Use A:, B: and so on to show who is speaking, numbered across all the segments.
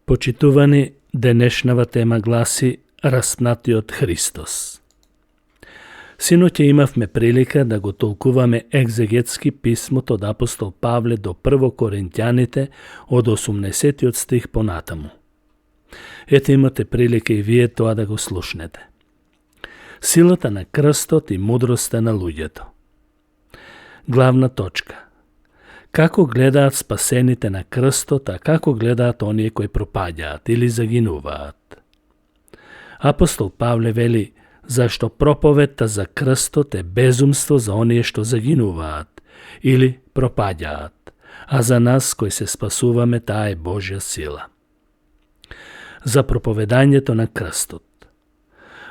A: Почитувани, денешнава тема гласи Распнатиот Христос. Синоќа имавме прилика да го толкуваме екзегетски писмото од апостол Павле до прво Коринтјаните од 80 стих понатаму. Ете, имате прилика и вие тоа да го слушнете. Силата на крстот и мудроста на луѓето. Главна точка. Како гледаат спасените на крстот, а како гледаат оние кои пропаѓаат или загинуваат? Апостол Павле вели, зашто проповедта за крстот е безумство за оние што загинуваат или пропаѓаат, а за нас кои се спасуваме таа е Божја сила. За проповедањето на крстот.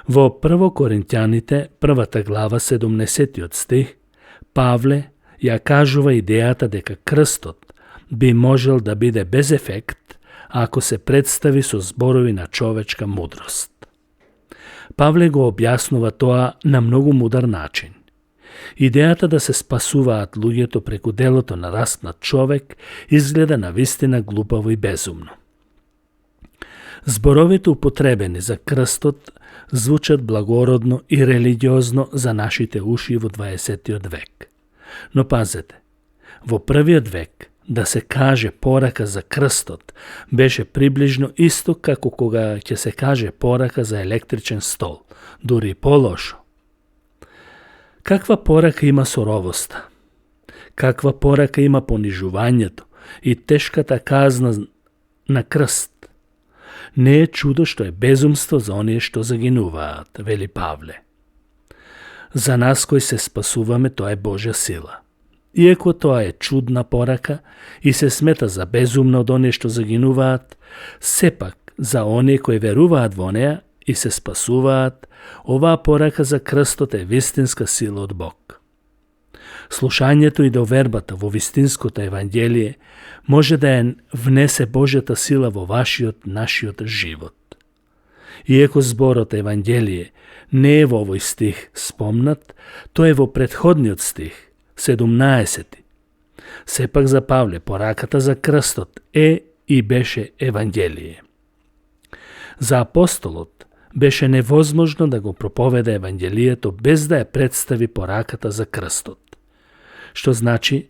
A: Во прво Коринтјаните, првата глава, 70 стих, Павле ја кажува идејата дека крстот би можел да биде без ефект ако се представи со зборови на човечка мудрост. Павле го објаснува тоа на многу мудар начин. Идејата да се спасуваат луѓето преку делото на распнат човек изгледа навистина глупаво и безумно. Зборовите употребени за крстот звучат благородно и религиозно за нашите уши во 20 век. Но пазете, во првиот век да се каже порака за крстот беше приближно исто како кога ќе се каже порака за електричен стол, дури полошо. Каква порака има суровоста? Каква порака има понижувањето и тешката казна на крст? Не е чудо што е безумство за оние што загинуваат, вели Павле. За нас кои се спасуваме, тоа е Божја сила. Иако тоа е чудна порака и се смета за безумно од оние што загинуваат, сепак за оние кои веруваат во неа и се спасуваат, оваа порака за крстот е вистинска сила од Бог. Слушањето и довербата во вистинското евангелие може да ја внесе Божјата сила во нашиот живот. Иако зборот евангелие не е во овој стих спомнат, тој е во претходниот стих, 17. Сепак за Павле пораката за крстот е и беше евангелие. За апостолот беше невозможно да го проповеда евангелието без да ја представи пораката за крстот. Што значи,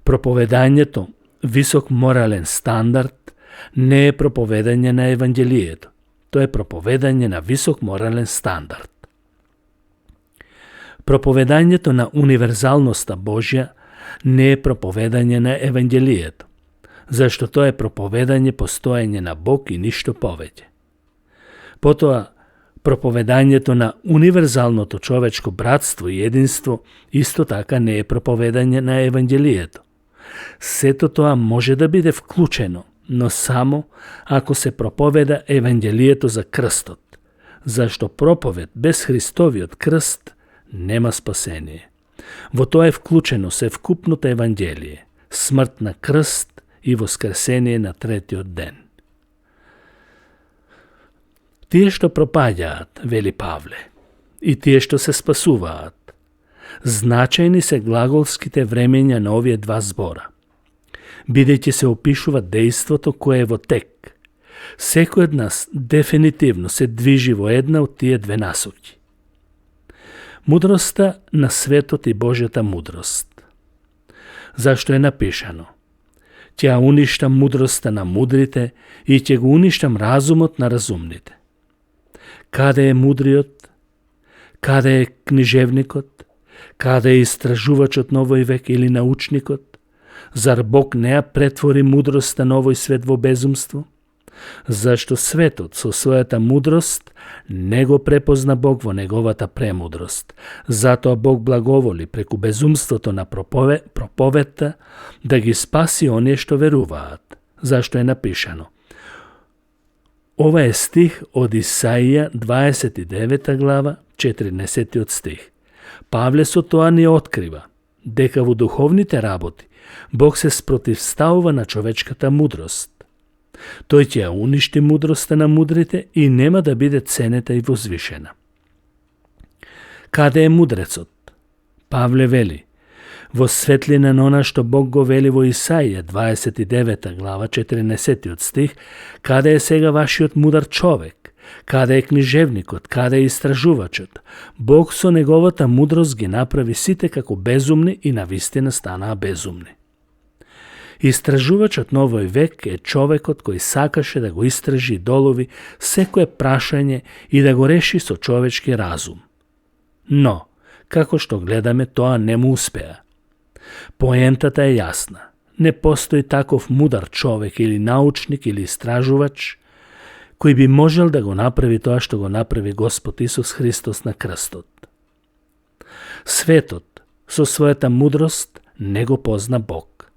A: проповедањето висок морален стандард не е проповедање на евангелието. Тоа е проповедање на висок морален стандард. Проповедањето на универзалноста Божја не е проповедање на евангелието, зашто тоа е проповедање постоење на Бог и ништо повеќе. Потоа, проповедањето на универзалното човечко братство и единство исто така не е проповедање на евангелието. Сето тоа може да биде вклучено, но само ако се проповеда евангелието за крстот, зашто проповед без Христовиот крст нема спасение. Во тоа е вклучено севкупното евангелие, смрт на крст и воскресение на третиот ден. Тие што пропаѓаат, вели Павле, и тие што се спасуваат. Значајни се глаголските времења на овие два збора, бидејќи се опишува дејството кое е во тек. Секој од нас дефинитивно се движи во една од тие две насоки. Мудроста на светот и Божјата мудрост. Зашто е напишано: ќе уништам мудроста на мудрите и ќе го уништам разумот на разумните. Каде е мудриот? Каде е книжевникот? Каде е истражувачот на овој век или научникот? Зар Бог не ја претвори мудроста на овој свет во безумство? Зашто светот со својата мудрост не го препозна Бог во неговата премудрост. Затоа Бог благоволи преку безумството на проповедта да ги спаси оние што веруваат. Зашто е напишано. Ова е стих од Исаија 29 глава, 14 стих. Павле со тоа ни открива дека во духовните работи Бог се спротивставува на човечката мудрост. Тој ќе ја уништи мудроста на мудрите и нема да биде ценета и возвишена. Каде е мудрецот? Павле вели: Во светлина на она што Бог го вели во Исаија 29 глава 14 стих, каде е сега вашиот мудар човек, каде е книжевникот, каде е истражувачот? Бог со неговата мудрост ги направи сите како безумни и навистина станаа безумни. Истражувачот на овој век е човекот кој сакаше да го истражи и долови секое прашање и да го реши со човечки разум. Но, како што гледаме, тоа не му успеа. Поентата е јасна. Не постои таков мудар човек или научник или истражувач кој би можел да го направи тоа што го направи Господ Исус Христос на крстот. Светот со својата мудрост не го позна Бог.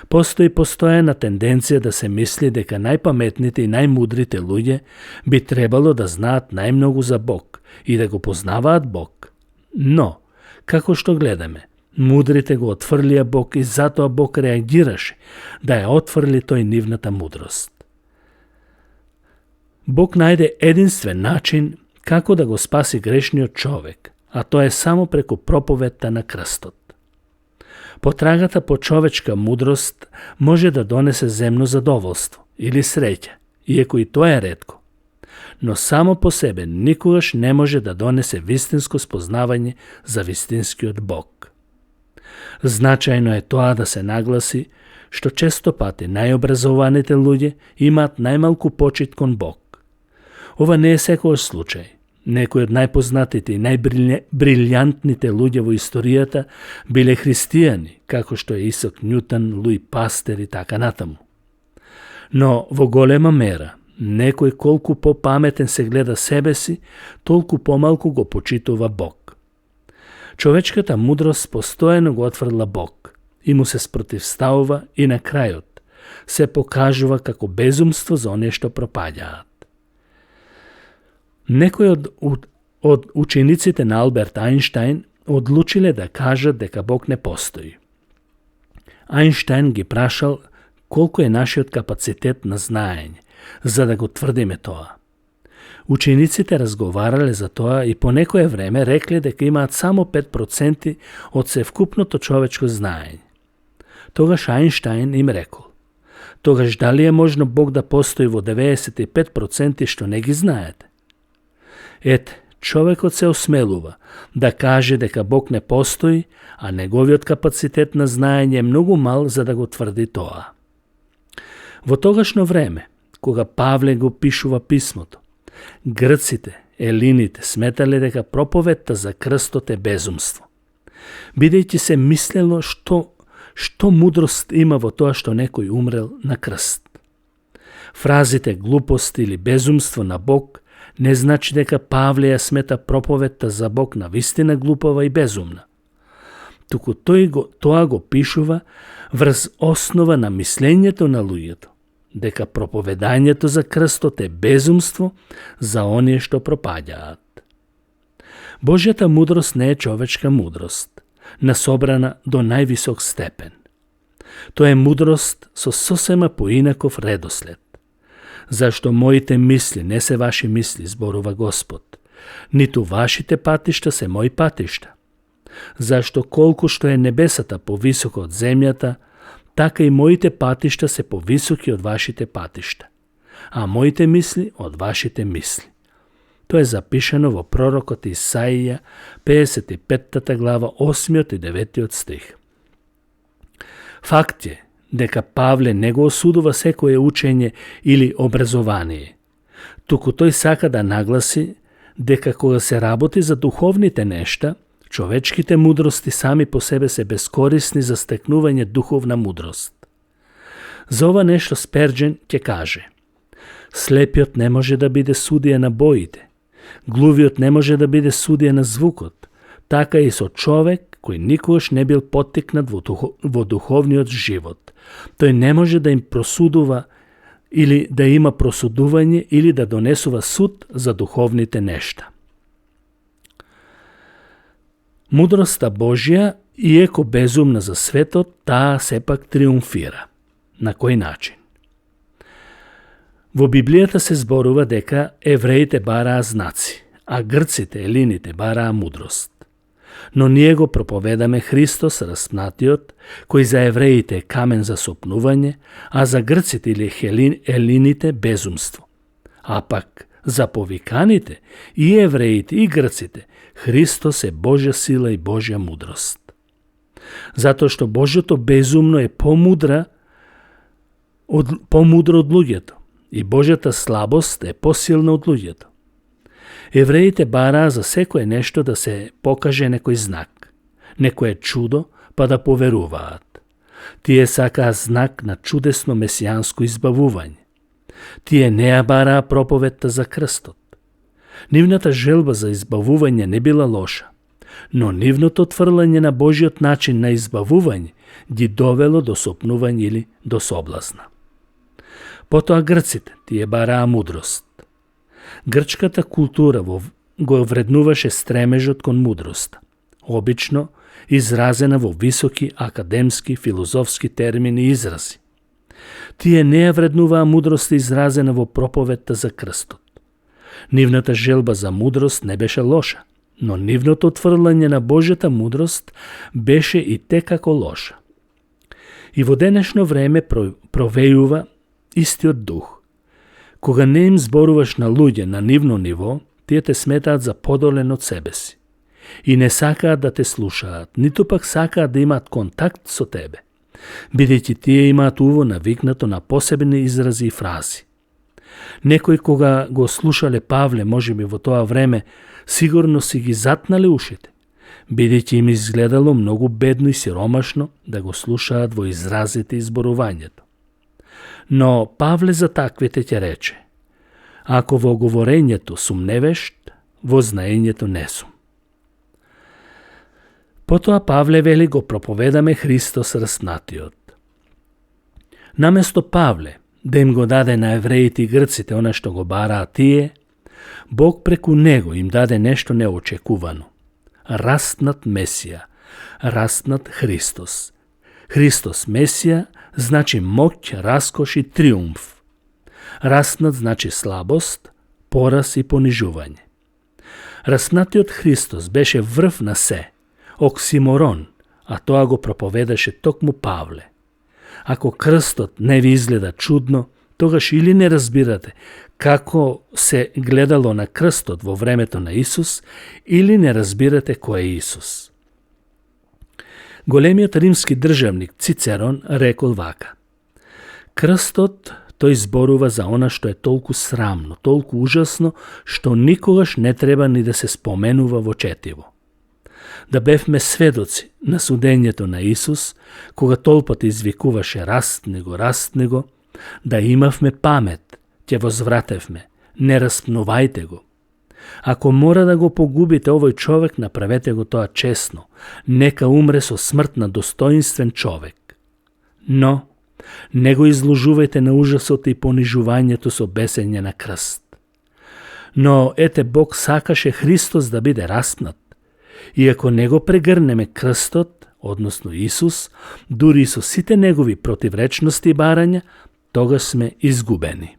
A: Постои постојана тенденција да се мисли дека најпаметните и најмудрите луѓе би требало да знаат најмногу за Бог и да го познаваат Бог. Но, како што гледаме, мудрите го отфрлија Бог и затоа Бог реагираше да ја отфрли тој нивната мудрост. Бог најде единствен начин како да го спаси грешниот човек, а тоа е само преку проповедта на крстот. Потрагата по човечка мудрост може да донесе земно задоволство или среќа, иако и тоа е ретко. Но само по себе никогаш не може да донесе вистинско спознавање за вистинскиот Бог. Значајно е тоа да се нагласи што често пати најобразованите луѓе имаат најмалку почит кон Бог. Ова не е секојаш случај. Некои од најпознатите и најбрилјантните луѓе во историјата биле христијани, како што е Исак Њутон, Луи Пастер и така натаму. Но во голема мера, некој колку попаметен се гледа себе си, толку помалку го почитува Бог. Човечката мудрост постојано го отфрла Бог и му се спротивставува и на крајот се покажува како безумство за оние што пропаѓаат. Некои од учениците на Алберт Ајнштајн одлучиле да кажат дека Бог не постои. Ајнштајн ги прашал колку е нашиот капацитет на знаење, за да го тврдиме тоа. Учениците разговарале за тоа и по некое време рекле дека имаат само 5% од севкупното човечко знаење. Тогаш Ајнштајн им рекол: тогаш дали е можно Бог да постои во 95% што не ги знаете? Ете, човекот се осмелува да каже дека Бог не постои, а неговиот капацитет на знаење е многу мал за да го тврди тоа. Во тогашно време, кога Павле го пишува писмото, грците, елините сметале дека проповедта за крстот е безумство, бидејќи се мислело што мудрост има во тоа што некој умрел на крст. Фразите глупост или безумство на Бог не значи дека Павле ја смета проповедта за Бог на вистина глупава и безумна. Туку тоа го пишува врз основа на мислењето на луѓето, дека проповедањето за крстот е безумство за оние што пропаѓаат. Божјата мудрост не е човечка мудрост, насобрана до највисок степен. Тоа е мудрост со сосема поинаков редослед. Зашто моите мисли не се ваши мисли, зборува Господ, ниту вашите патишта се мои патишта. Зашто колку што е небесата повисоко од земјата, така и моите патишта се повисоки од вашите патишта, а моите мисли од вашите мисли. Тоа е запишано во пророкот Исаија, 55 глава, 8 и 9 стих. Факт е дека Павле не го осудува секое учење или образование. Туку тој сака да нагласи дека кога се работи за духовните нешта, човечките мудрости сами по себе се бескорисни за стекнување духовна мудрост. За ова нешто Сперџен ќе каже: слепиот не може да биде судија на боите, глувиот не може да биде судија на звукот, така и со човек кој никогаш не бил поттикнат во духовниот живот. Тој не може да им просудува или да има просудување или да донесува суд за духовните нешта. Мудроста Божја, иеко безумна за светот, таа сепак триумфира. На кој начин? Во Библијата се зборува дека евреите бараа знаци, а грците, елините бараа мудрост. Но ние го проповедаме Христос распнатиот, кој за евреите е камен за сопнување, а за грците или елините безумство. А пак за повиканите и евреите и грците Христос е Божја сила и Божја мудрост. Затоа што Божјото безумно е помудро од луѓето и Божјата слабост е посилна од луѓето. Евреите бараа за секое нешто да се покаже некој знак, некое чудо, па да поверуваат. Тие сакаа знак на чудесно месијанско избавување. Тие не ја бараа проповедта за крстот. Нивната желба за избавување не била лоша, но нивното отфрлање на Божиот начин на избавување ги довело до сопнување или до соблазна. Потоа грците, тие бараа мудрост. Грчката култура го вреднуваше стремежот кон мудрост, обично изразена во високи академски филозофски термини и изрази. Тие не ја вреднуваа мудрост изразена во проповедта за крстот. Нивната желба за мудрост не беше лоша, но нивното отфрлање на Божјата мудрост беше и текако лоша. И во денешно време провејува истиот дух. Кога не им зборуваш на луѓе на нивно ниво, тие те сметаат за подолен од себе си. И не сакаат да те слушаат, ниту пак сакаат да имаат контакт со тебе, бидејќи тие имаат уво навикнато на посебни изрази и фрази. Некои кога го слушале Павле, можеби во тоа време, сигурно си ги затнале ушите, бидејќи им изгледало многу бедно и сиромашно да го слушаат во изразите и зборувањето. Но Павле за таквите ќе рече: ако во говорењето сум невешт, во знаењето не сум. Потоа Павле вели го проповедаме Христос распнатиот. Наместо Павле да им го даде на евреите и грците она што го бараа тие, Бог преку него им даде нешто неочекувано. Распнат Месија, распнат Христос. Христос Месија значи моќ, раскош и триумф. Распнат значи слабост, пораз и понижување. Распнатиот Христос беше врв на се, оксиморон, а тоа го проповедаше токму Павле. Ако крстот не ви изгледа чудно, тогаш или не разбирате како се гледало на крстот во времето на Исус, или не разбирате кој е Исус. Големиот римски државник Цицерон рекол вака: крстот тој зборува за она што е толку срамно, толку ужасно, што никогаш не треба ни да се споменува во четиво. Да бевме сведоци на судењето на Исус, кога толпата извикуваше растни го, да имавме памет, ќе возвратевме, не распнувајте го. Ако мора да го погубите овој човек, направете го тоа честно, нека умре со смрт на достоинствен човек. Но не го изложувајте на ужасот и понижувањето со бесење на крст. Но ете Бог сакаше Христос да биде распнат. И ако не го прегрнеме крстот, односно Исус, дури и со сите негови противречности и барања, тогаш сме изгубени.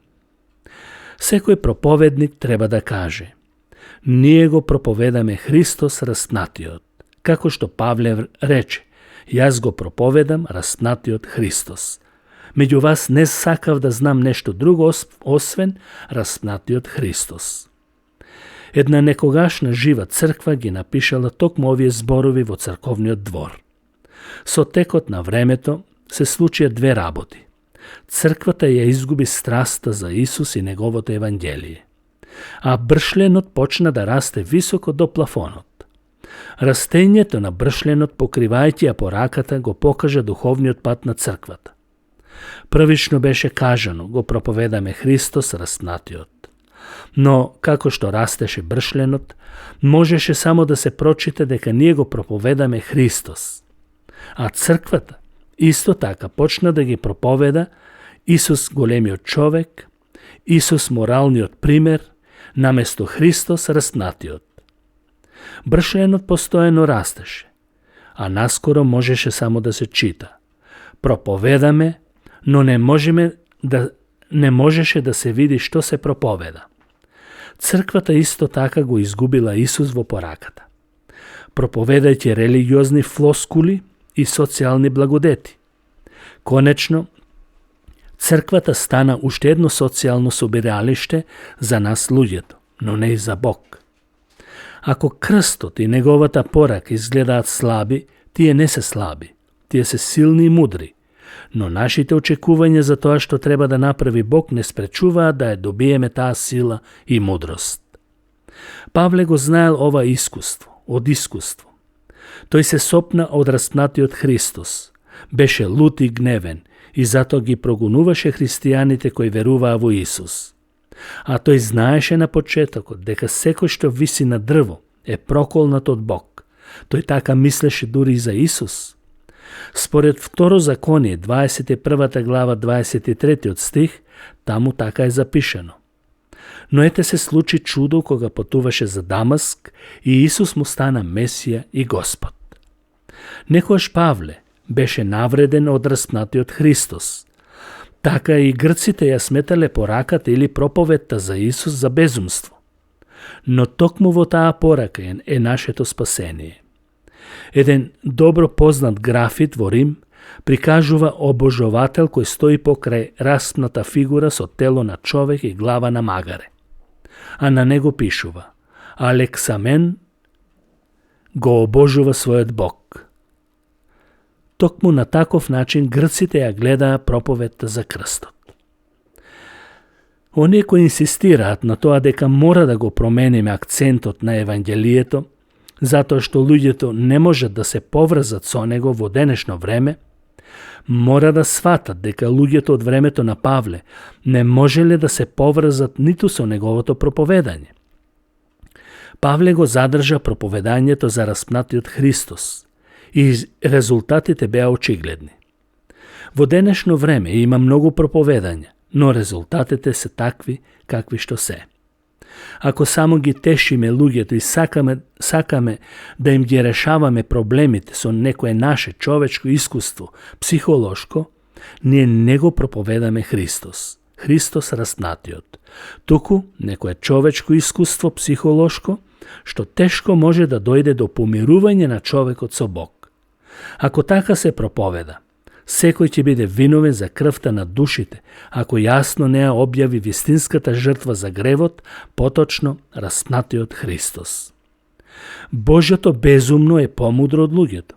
A: Секој проповедник треба да каже: ние го проповедаме Христос распнатиот, како што Павле рече: јас го проповедам распнатиот Христос. Меѓу вас не сакав да знам нешто друго освен распнатиот Христос. Една некогашна жива црква ги напишала токму овие зборови во црковниот двор. Со текот на времето се случија две работи. Црквата ја изгуби страста за Исус и неговото евангелие, а бршленот почна да расте високо до плафонот. Растењето на бршленот, покривајќи ја пораката, го покажа духовниот пат на црквата. Првично беше кажано: го проповедаме Христос распнатиот. Но, како што растеше бршленот, можеше само да се прочита дека ние го проповедаме Христос. А црквата исто така почна да ги проповеда Исус големиот човек, Исус моралниот пример, наместо Христос распнатиот. Бршленот постојано растеше, а наскоро можеше само да се чита: проповедаме, но не можеше да се види што се проповеда. Црквата исто така го изгубила Исус во пораката. проповедајќи религиозни флоскули и социјални благодети. Конечно, црквата стана уште едно социјално собиралиште за нас луѓето, но не и за Бог. Ако крстот и неговата порака изгледаат слаби, тие не се слаби, тие се силни и мудри, но нашите очекувања за тоа што треба да направи Бог не спречуваат да ја добиеме таа сила и мудрост. Павле го знаел ова искуство, од искуство. Тој се сопна од распнатиот Христос, беше лут и гневен и затоа ги прогонуваше христијаните кои веруваа во Исус. А тој знаеше на почетокот дека секој што виси на дрво е проколнат од Бог. Тој така мислеше дури и за Исус. Според Второзаконие, 21 глава, 23 стих, таму така е запишано. Но ете се случи чудо кога патуваше за Дамаск и Исус му стана Месија и Господ. Некојаш Павле беше навреден од распнатиот Христос. Така и грците ја сметале пораката или проповедта за Исус за безумство. Но токму во таа порака е нашето спасение. Еден добро познат графит во Рим прикажува обожовател кој стои покрај распната фигура со тело на човек и глава на магаре. А на него пишува: Алексамен го обожува својот Бог. Токму на таков начин грците ја гледаа проповедта за крстот. Оние кои инсистираат на тоа дека мора да го промениме акцентот на Евангелието, затоа што луѓето не можат да се поврзат со него во денешно време, мора да сватат дека луѓето од времето на Павле не можеле да се поврзат ниту со неговото проповедање. Павле го задржа проповедањето за распнатиот Христос и резултатите беа очигледни. Во денешно време има многу проповедања, но резултатите се такви какви што се. Ако само ги тешиме луѓето и сакаме да им ги решаваме проблемите со некое наше човечко искуство, психолошко, ние не го проповедаме Христос, Христос распнатиот, туку некое човечко искуство психолошко, што тешко може да дојде до помирување на човекот со Бог. Ако така се проповеда, секој ќе биде виновен за крвта на душите, ако јасно не ја објави вистинската жртва за гревот, поточно распнатиот Христос. Божјото безумно е помудро од луѓето.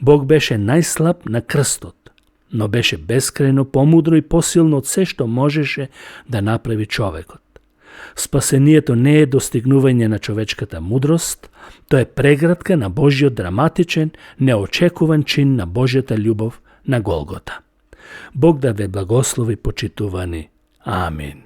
A: Бог беше најслаб на крстот, но беше бескрајно помудро и посилно од се што можеше да направи човекот. Спасението не е достигнување на човечката мудрост, тоа е преградка на Божјиот драматичен, неочекуван чин на Божјата љубов на Голгота. Бог да ве благослови, почитувани. Амин.